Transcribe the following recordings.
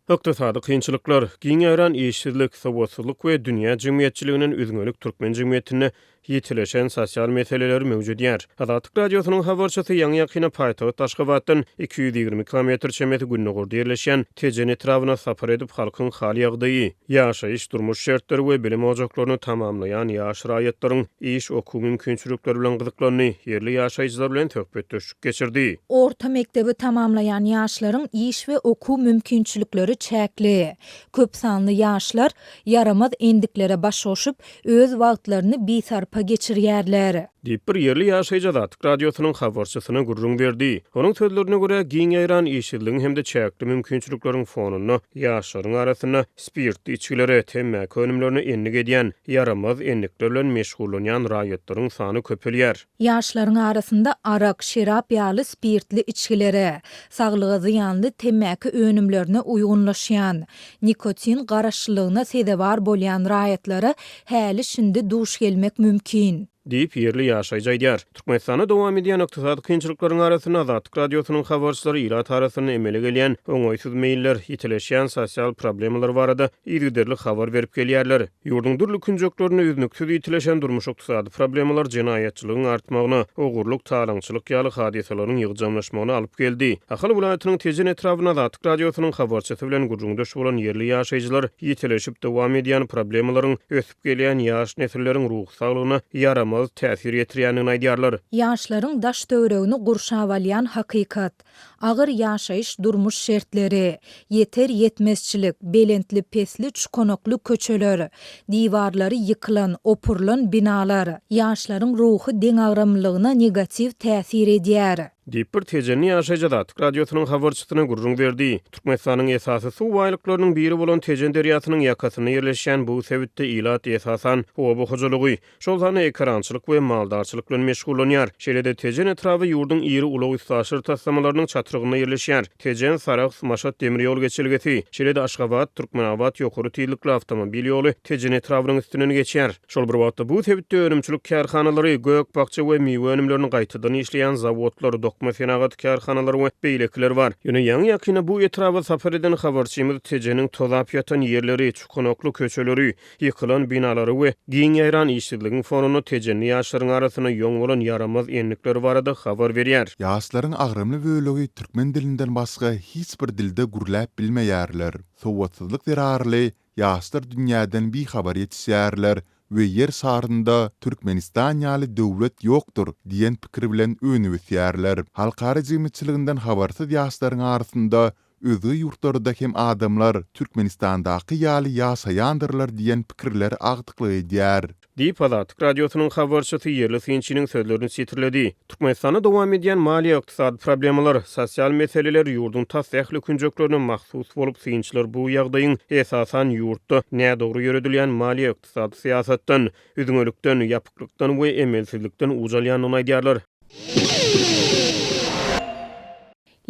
Ykdysady kynçylyklar, giň ýaýran işsizlik, sowatsyzlyk we dünýä jemgyýetçiliginden üzňelik türkmen jemgyýetinde ýitileşen sosial meseleleri möwjedýär. Azatlyk Radiosynyň habarçysy ýaňy-ýakynda paýtagt Aşgabatdan 220 kilometr çemesi gündogarda ýerleşýän Tejen etrabyna sapar edip, halkyň hal-ýagdaýy, ýaşaýyş-durmuş şertleri we bilim ojaklaryny tamamlaýan ýaş raýatlaryň iş-okuw mümkinçilikleri bilen gyzyklandy, ýerli ýaşaýjylar bilen söhbetdeşlik geçirdi. Orta mekdebi tamamlaýan ýaşlaryň iş we okuw mümkinçilikleri çäkli. Köp sanly ýaşlar ýaramaz endiklere baş goşup, öz wagtlaryny bisarpa geçirýärler. Diýip, bir ýerli ýaşaýjy Azatlyk Radiosynyň habarçysyna gürrüň berdi. Onuň sözlerine görä, giň ýaýran işsizligiň hem-de çäkli mümkinçilikleriň fonunda ýaşlaryň arasynda spirtli içgilere, temmäki önümlerine endik edýän, ýaramaz endikler bilen meşgullanýan raýatlaryň sany köpelýär. Ýaşlaryň arasynda arak, şerap ýaly spirtli içgilere, saglyga zyýanly temmäki önümlerine uýgunlaşýan, nikotin garaşlylygyna sezewar bolýan raýatlara häli-şindi duş gelmek mümkin. Diýip, ýerli ýaşaýjy aýdýar. Türkmenistanda dowam edýän ykdysady kynçylyklaryň arasynda Azatlyk Radiosynyň habarçylary ilat arasynda emele gelýän oňaýsyz meýiller, ýitileşýän sosial problemalar barada yzygiderli habar berip gelýärler. Ýurduň dürli künjeklerinde üznüksiz ýitileşen durmuş-ykdysady problemalar jenaýatçylygyň artmagyna, ogurlyk, talaňçylyk ýaly hadysalaryň ýygjamlaşmagyna alyp geldi. Ahal welaýatynyň Tejen etrabynda Azatlyk Radiosynyň habarçysy bilen gürrüňdeş bolan ýerli ýaşaýjylar ýitileşip dowam edýän problemalaryň ösüp gelýän ýaş nesilleriň ruhy saglygyna ýaramaz täsir ýetirýändigini aýdýarlar. Ýaşlaryň daş-töweregini gurşap alýan hakykat, agyr ýaşaýyş-durmuş şertleri, ýeter-ýetmezçilik, belentli-pesli çukanakly köçeler, diwarlary ýykylan, opurylan binalar, ýaşlaryň ruhy deňagramlylygyna negatiw täsir edýär. Diýip, bir tejenli ýaşaýjy Azatlyk Radiosynyň habarçysyna gürrüň berdi. Türkmenistanyň esasy suw baýlyklarynyň biri bolan Tejen derýasynyň ýakasynda ýerleşýän bu sebitde ilat esasan oba hojalygy, şol sanda ekerançylyk we maldarçylyk bilen meşgullanýar. Şeýle-de Tejen etraby ýurduň iri ulag-üstaşyr taslamalarynyň çatrygynda ýerleşýär. Tejen, Sarahs, Maşat demir ýol geçelgesi, şeýle-de Aşgabat, Türkmenabat ýokary tizlikli awtomobil ýoly Tejen etrabynyň üstünden geçýär. Şol bir wagtda, bu sebitde önümçilik kärhanalary, gök-bakja we miwe önümlerini gaýtadan işleýän zawodlar, dokma senagaty kärhanalary we beýlekiler bar. Ýöne ýaňy-ýakynda bu etraba sapar eden habarçymyz Tejeniň tozap ýatan ýerleri, çukanakly köçeleri, ýykylan binalary we giň ýaýran işsizligiň fonunda tejenli ýaşlaryň arasynda ýoň bolan ýaramaz endikler barada habar berýär. Ýaşlaryň agramly bölegi türkmen dilinden başga hiç bir dilde gürläp bilmeýärler. Sowatsyzlyk zerarly ýaşlar dünýäden bihabar ýetişýärler we Ýer şarynda Türkmenistan ýaly döwlet ýokdur diýen pikir bilen önüp-ösýärler. Halkara jemgyýetçiliginden habarsyz ýaşlaryň arasynda özge ýurtlarda hem adamlar Türkmenistandaky ýaly ýaşaýandyrlar diýen pikirler agdyklyk edýär. Diýip, Azatlyk Radiosynyň habarçysy ýerli synçynyň sözlerini sitirledi. Türkmenistanda dowam edýän maliýe-ykdysady problemalar, sosial meseleler ýurduň tas ähli künjeklerine mahsus bolup, synçylar bu ýagdaýyň esasan ýurtda nädogry ýöredilýän maliýe-ykdysady syýasatdan, üzňelikden, ýapyklykdan we emelsizlikden uç alýandygyny aýdýarlar.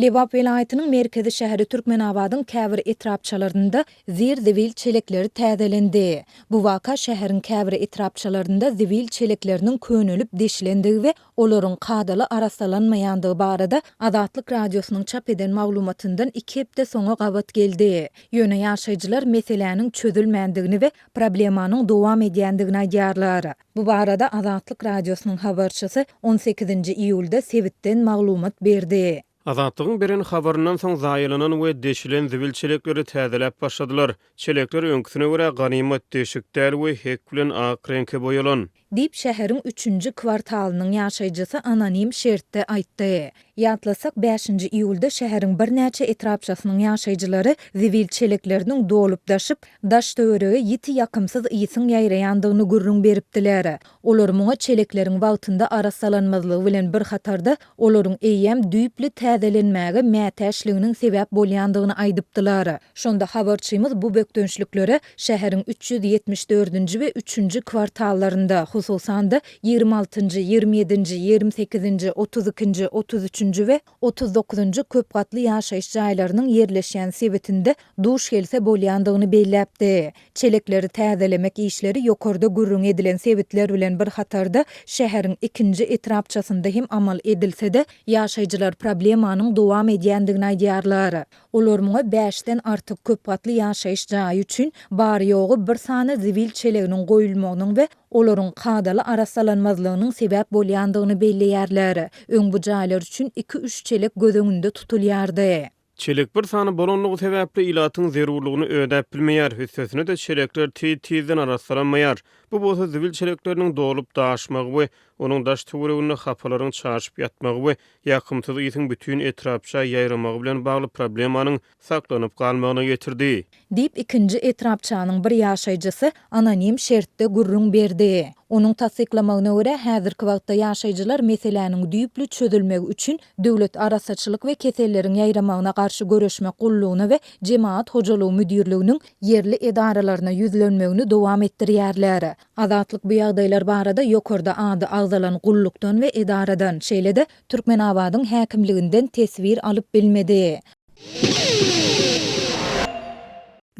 Lebap welaýatynyň merkezi şäheri Türkmenabadyň käbir etrapçalarynda zir-zibil çelekleri täzelendi. Bu waka şäheriň käbir etrapçalarynda zibil çelekleriniň könelip deşilendigi we olaryň kadaly arassalanmaýandygy barada Azatlyk Radiosynyň çap eden maglumatyndan iki hepde soňa gabat geldi. Ýöne ýaşaýjylar meseläniň çözülmändigini we problemanyň dowam edýändigini aýdýarlar. Bu barada Azatlyk Radiosynyň habarçysy on sekizinji iýulda sebitden maglumat berdi. Azatlygyň beren habaryndan soň zaýalanan we deşilen zibil çelekleri täzeläp başladylar. Çelekler öňküsine görä ganymat, deşik däl we hek bilen ak reňke boýalan. Diýip, şäheriň üçünji kwartalynyň ýaşaýjysy anonim şertde aýtdy. Ýatlasak, bäşinji iýulda şäheriň birnäçe etrapçasynyň ýaşaýjylary zibil çelekleriniň dolup-daşyp, daş-töwerege ýiti ýakymsyz ysyň ýaýraýandygyny gürrüň beripdiler. Olar muňa çelekleriň wagtynda arassalanmazlygy bilen bir hatarda, olaryň eýýäm düýpli täzelenmäge mätäçliginiň sebäp bolýandygyny aýdypdylar. Şonda habarçymyz bu bökdençliklere şäheriň 374-nji we üçünji kwartallarynda, hususan-da, 26-njy, 27-nji, 28-nji, 32-nji, 33. 33-nji we 39-njy köp gatly ýaşaýyş jaýlarynyň ýerleşýän sebitinde duş gelse bolýandygyny belläpdi. Çelekleri täzelemek işleri ýokarda gürrüňi edilen sebitler bilen bir hatarda şäheriň ikinji etrapçasynda hem amal edilse-de, ýaşaýjylar problemanyň dowam edýändigini aýdýarlar. Olar muňa bäşden artyk köp gatly ýaşaýyş jaýy üçin bary-ýogy bir sany zibil çeleginiň goýulmagynyň we olaryň kadaly arassalanmazlygynyň sebäp bolýandygyny belleýärler. Öň bu jaýlar üçin iki-üç çelek göz öňünde tutulýardy. Çelek bir sany bolanlygy sebäpli ilatyň zerurlygyny ödäp bilmeýär, üstesine-de çelekler tiz-tizden arassalanmaýar. Bu bolsa zibil çelekleriniň dolup daşmagy we onuň daş-töwereginde hapalaryň çaşyp ýatmagy we ýakymsyz ysyň bütin etrapça ýaýramagy bilen bagly problemanyň saklanyp galmagyna getirdi. Diýip, ikinji etrapçanyň bir ýaşaýjysy anonim şertde gürrüň berdi. Onuň tassyklamagyna görä, häzirki wagtda ýaşaýjylar meseläniň düýpli çözülmegi üçin Döwlet arassaçylyk we keselleriň ýaýramagyna garşy göreşmek gullugyna we Jemagat hojalygy müdirliginiň ýerli edaralaryna ýüzlenmegini dowam etdirýärler. Azatlyk bu ýagdaýlar barada ýokarda ady agzalan gullukdan we edaradan, şeýle-de Türkmenabadyň häkimliginden teswir alyp bilmedi.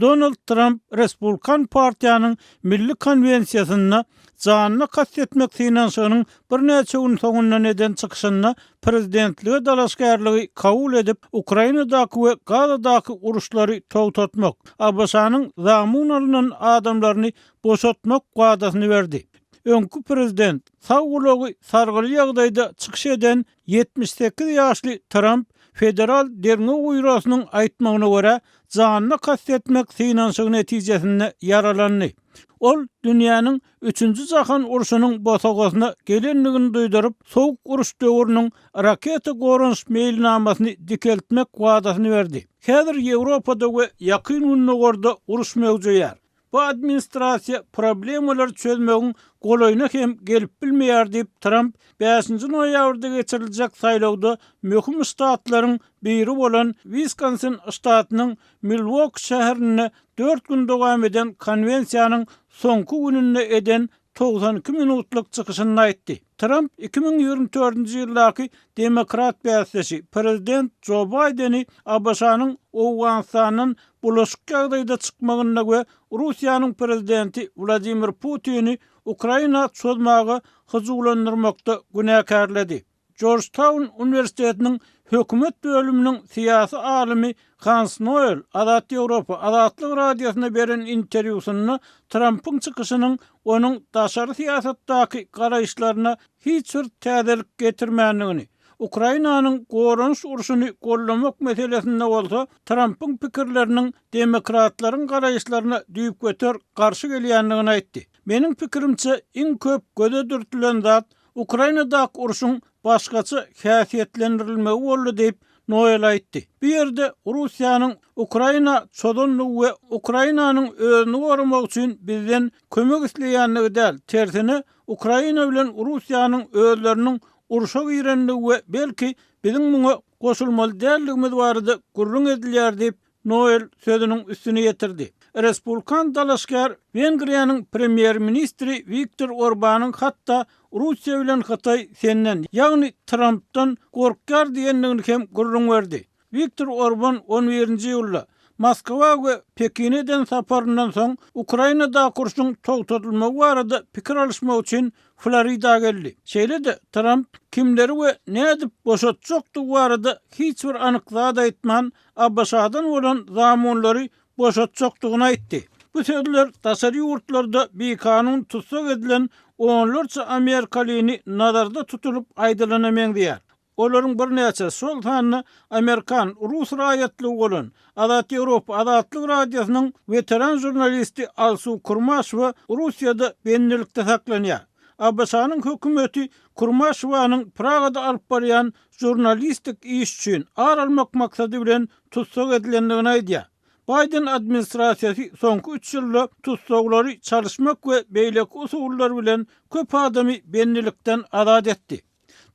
Donald Tramp Respublikan partiýanyň Milli konwensiýasynda janyna kast etmek synanyşygynyň birnäçe gün soňundan eden çykyşynda prezidentlige dalaşgärligi kabul edip, Ukrainadaky we Gazadaky uruşlary togtatmak, ABŞ-nyň zamun alnan adamlaryny boşatmak wadasyny berdi. Öňki prezident sag gulagy sargyly ýagdaýda çykyş eden 78 ýaşly Tramp Federal derňew býurosynyň aýtmagyna görä, janyna kast etmek synanyşygy netijesinde ýaralandy. Ol dünýäniň Üçünji jahan urşunyň bosagasyna gelendigini duýduryp, Sowuk uruş döwrüniň raketa goranyş meýilnamasyny dikeltmek wadasyny berdi. Häzir Ýewropada we Ýakyn Gündogarda uruş möwjeýär. Bu administrasiýa problemalary çözmegiň golaýyna hem gelip bilmeýär diýip, Tramp bäşinji noýabrda geçiriljek saýlawda möhüm ştatlaryň biri bolan Wiskonsin ştatynyň Milwoki şäherinde dört gün dowam eden konwensiýanyň soňky gününde eden 92 minutlyk çykyşynda aýtdy. Tramp 2024-nji ýyldaky demokrat bäsdeşi, prezident Jo Baýdeni ABŞ-nyň Owganystandan bulaşyk ýagdaýda çykmagynda we Russiýanyň prezidenti Wladimir Putini Ukraina çozmaga hyjuwlandyrmakda günäkärledi. Jorjtaun uniwersitetiniň hökümet bölüminiň syýasy alymy Hans Noel Azat Ýewropa Azatlyk Radiosyna beren interwýusynda Trampyň çykyşynyň onuň daşary syýasatdaky garaýyşlaryna hiç bir täzelik getirmändigini, Ukrainanyň goranyş urşuny goldamak meselesinde bolsa Trampyň pikirleriniň demokratlaryň garaýyşlaryna düýpgöter garşy gelýändigini aýtdy. Meniň pikirimçe, iň köp göze dürtülen zat Ukrainadaky urşuň başgaça häsiýetlendirilmegi boldy diýip, Noel aýtdy. Bu ýerde Russiýanyň Ukraina çozandygy we Ukrainanyň özüni goramak üçin bizden kömek isleýändigi däl, tersine, Ukraina bilen Russiýanyň özleriniň urşa girendigi we belki, biziň muňa goşulmaly däldigimiz barada gürrüň edilýär diýip, Noel sözüniň üstüni ýetirdi. Respublikan dalaşgär Wengriýanyň premýer-ministri Wiktor Orbanyň hatda Russiýa bilen Hytaý senden, ýagny Trampdan gorkýar diýendigini hem gürrüň berdi. Wiktor Orban on birinji iýulda Moskwa we Pekine eden saparyndan soň Ukrainadaky urşuň togtadylmagy barada pikir alyşmak üçin Florida geldi. Şeýle-de, Tramp kimleri we nädip boşatjakdygy barada hiç bir anyk zat aýtman, ABŞ-dan bolan zamunlary boşatjakdygyny aýtdy. Bu sözler daşary ýurtlarda bikanun tussag edilen onlarça amerikalyny nazarda tutulyp aýdylana meňzeýär. Olaryň birnäçesi, şol sanda amerikan, rus raýatlygy bolan, Azat Ýewropa Azatlyk Radiosynyň weteran žurnalisti Alsu Kurmaşewa Russiýada bendilikde saklanýar. ABŞ-nyň hökümeti Kurmaşewanyň Pragada alyp barýan žurnalistik iş üçin ar almak maksady bilen tussag edilendigini aýdýar. Baýden administrasiýasy soňky üç ýylda tussaglary çalyşmak we beýleki usullar bilen köp adamy bendilikden azat etdi.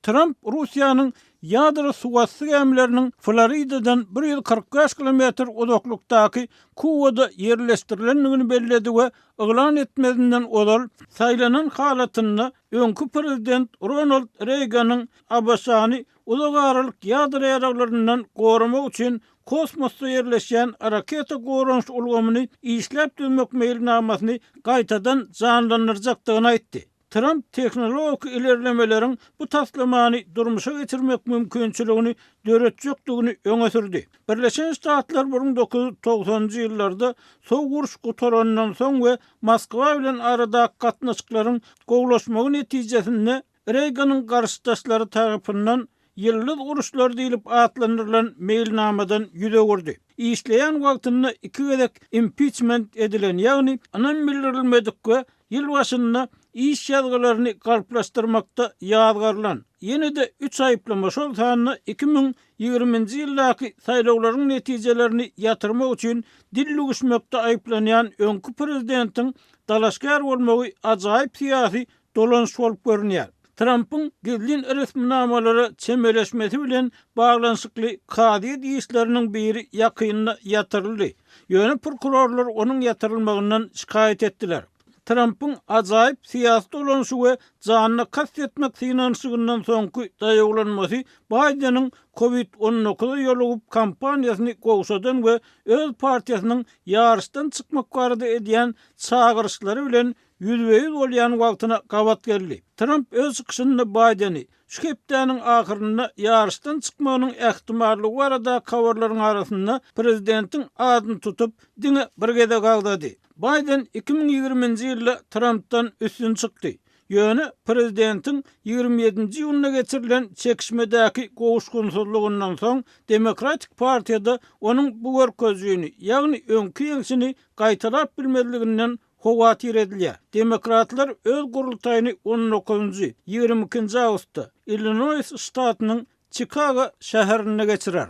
Tramp Russiýanyň ýadro suwasty gämileriniň Floridadan 145 kilometr uzaklykdaky Kubada ýerleşdirilendigini belledi we yglan etmezinden ozal saýlanan halatynda öňki prezident Ronald Reýganyň ABŞ-ny uzak aralyk ýadro ýaraglaryndan goramak üçin kosmosda ýerleşýän raketa goranyş ulgamyny işläp düzmek meýilnamasyny gaýtadan janlandyrjakdygyny aýtdy. Tramp tehnologik ilerlemeleriň bu taslamany durmuşa geçirmek mümkinçiligini döretjekdigini öňe sürdi. Birleşen Ştatlar 1990-njy ýyllarda Sowuk uruş gutarandan soň we Moskwa bilen aradaky gatnaşyklaryň gowulaşmagy netijesinde Reýganyň garşydaşlary tarapyndan Ýyldyz uruşlary diýlip atlandyrylan meýilnamadan ýüz öwürdi. Işleýän wagtynda iki gezek impiçment edilen, ýagny ynam bildirilmedik we ýyl başynda iş ýazgylaryny galplaşdyrmakda ýazgarylan, ýene-de üç aýyplama, şol sanda 2020-nji ýyldaky saýlawlaryň netijelerini ýatyrmak üçin dil düwüşmekde aýyplanýan öňki prezidentiň dalaşgär bolmagy ajaýyp syýasy dolanyş bolup görünýär. Trampyň gizlin resminamalara çemeleşmesi bilen baglanyşykly kazyýet işleriniň biri ýakynda ýatyryldy, ýöne prokurorlar onuň ýatyrylmagyndan şikaýat etdiler. Trampyň ajaýyp syýasy dolanyşy we janyna kast etmek synanyşygyndan soňky daýawlanmasy Baýdeniň Covid 19-a ýolugyp kampaniýasyny gowşadan we öz partiýasynyň ýaryşdan çykmak barada edýän çagyryşlary bilen ýüzbe-ýüz bolýan wagtyna gabat geldi. Tramp öz çykyşynda Baýdeni şu hepdäniň ahyrynda ýaryşdan çykmagynyň ähtimallygy baradaky habarlaryň arasynda prezidentiň adyny tutup, diňe bir gezek agzady. Baýden 2020-nji ýylda Trampdan üstün çykdy. Ýöne prezidentiň 27-nji iýunda geçirilen çekişmedäki gowuşgynsyzlygyndan soň Demokratik partiýada onuň bu görkezijini, ýagny öňki ýeňşini gaýtalap bilmezliginden howatyr edilýär. Demokratlar öz gurultaýyny on dokuzynjy, 22 nji awgustda Illinoýs ştatynyň Çikago şäherinde geçirer.